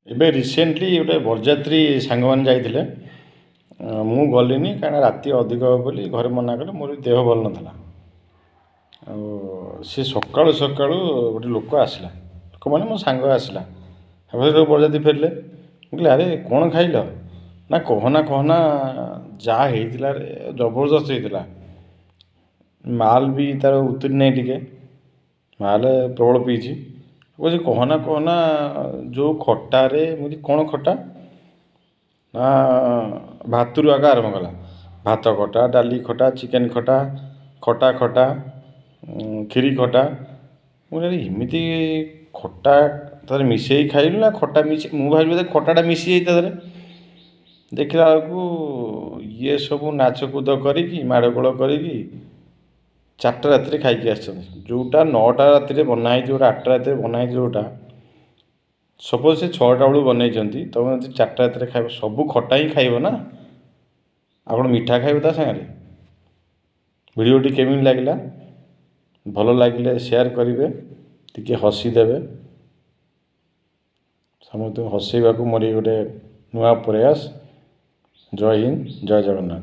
ଏବେ ରିସେଣ୍ଟଲି ଗୋଟେ ବରଯାତ୍ରୀ ସାଙ୍ଗମାନେ ଯାଇଥିଲେ। ମୁଁ ଗଲିନି, କାରଣ ରାତି ଅଧିକ ହେବ ବୋଲି ଘରେ ମନା କଲେ। ମୋର ବି ଦେହ ଭଲ ନଥିଲା। ଆଉ ସେ ସକାଳୁ ସକାଳୁ ଗୋଟେ ଲୋକ ଆସିଲା, ଲୋକମାନେ ମୋ ସାଙ୍ଗ ଆସିଲା। ବରଯାତ୍ରୀ ଫେରିଲେ। ମୁଁ କହିଲି, "ଆରେ କ'ଣ ଖାଇଲ?" ନା, "କହନା କହନା, ଯାହା ହେଇଥିଲା ଜବରଦସ୍ତ ହେଇଥିଲା।" ମାଲ୍ ବି ତାର ଉତୁରି ନାହିଁ ଟିକେ, ମାଲ୍ ପ୍ରବଳ ପିଇଛି। କହୁଛି, "କହନା କହନା, ଯେଉଁ ଖଟାରେ।" ମୁଁ କହିଲି, "କ'ଣ ଖଟା?" ନା, ଭାତରୁ ଆଗ ଆରମ୍ଭ କଲା, ଭାତ ଖଟା, ଡାଲି ଖଟା, ଚିକେନ୍ ଖଟା, ଖଟା ଖଟା, କ୍ଷୀରି ଖଟା। ମୁଁ କହିଲି, ଏମିତି ଖଟା ତା ଦେହରେ ମିଶେଇକି ଖାଇଲୁ ନା ଖଟା ମିଶି? ମୁଁ ଭାବିଲି ବୋଧେ ଖଟାଟା ମିଶିଯାଇଛି ତା ଦେହରେ। ଦେଖିଲା ବେଳକୁ ଇଏ ସବୁ ନାଚକୁଦ କରିକି, ମାଡ଼ଗୋଳ କରିକି 4ଟା ରାତିରେ ଖାଇକି ଆସିଛନ୍ତି। ଯେଉଁଟା 9ଟା ରାତିରେ ବନା ହେଇଛି, ଯେଉଁଟା 8ଟା ରାତିରେ ବନା ହେଇଛି, ଯେଉଁଟା ସପୋଜ୍ ସେ 6ଟା ବେଳୁ ବନେଇଛନ୍ତି, ତୁମେ ଯଦି 4ଟା ରାତିରେ ଖାଇବ, ସବୁ ଖଟା ହିଁ ଖାଇବ ନା, ଆଉ କ'ଣ ମିଠା ଖାଇବ ତା ସାଙ୍ଗରେ? ଭିଡ଼ିଓଟି କେମିତି ଲାଗିଲା? ଭଲ ଲାଗିଲେ ସେୟାର କରିବେ, ଟିକେ ହସିଦେବେ। ସମସ୍ତଙ୍କୁ ହସେଇବାକୁ ମୋର ଗୋଟେ ନୂଆ ପ୍ରୟାସ। ଜୟ ହିନ୍ଦ, ଜୟ ଜଗନ୍ନାଥ।